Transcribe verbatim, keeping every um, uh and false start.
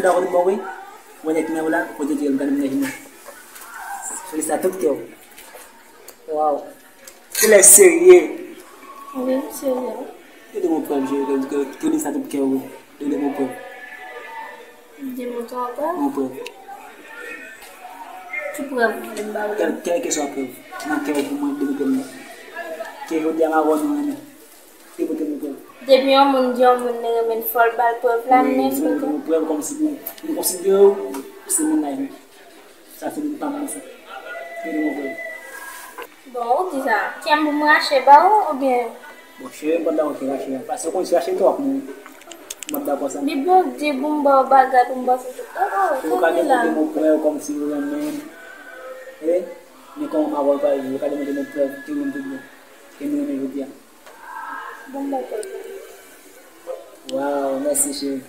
Dakò, bon, wi. Mwen nèg men w la, kote di l gade mwen nèg men. Sou lista tout kè w. Waw. Se lè serye. Wi, serye. Yo de mon prèv, je ke ke ni sa tout kè w. Yo de mon prèv. De mon prèv. Mon prèv. Ki prèv ou vle m ba ou? Kèl kèl ke swa prèv. Nan kè w pou mwen de mon prèv. Ke jodi a m a wè nou renmen. Depi yon moun di yon moun li renmen l, fò l ba l prèv la menm. Wi, se yon prèv kòmsi pou m konsidere w se moun la wi. Sa se moun pa m sa. Se yon prèv. Bon, ou di sa. Kè m pou m rache ba ou oubyen? Bon, cheri, m p ap dakò ke rache a. Paske ou konn si rache twòp moun. M p ap dakò sa. Li bon di pou m ba ou bagay pou m ba ou tout. Oh, oh, ou ka depoze yon prèv kòmsi ou renmen m. E, men kòman m a wè w pa ou ka depoze yon prèv ke ou renmen tout bon. Ke nou renmen jodi a. Bon, dakò. Waw, mèsi, cheri.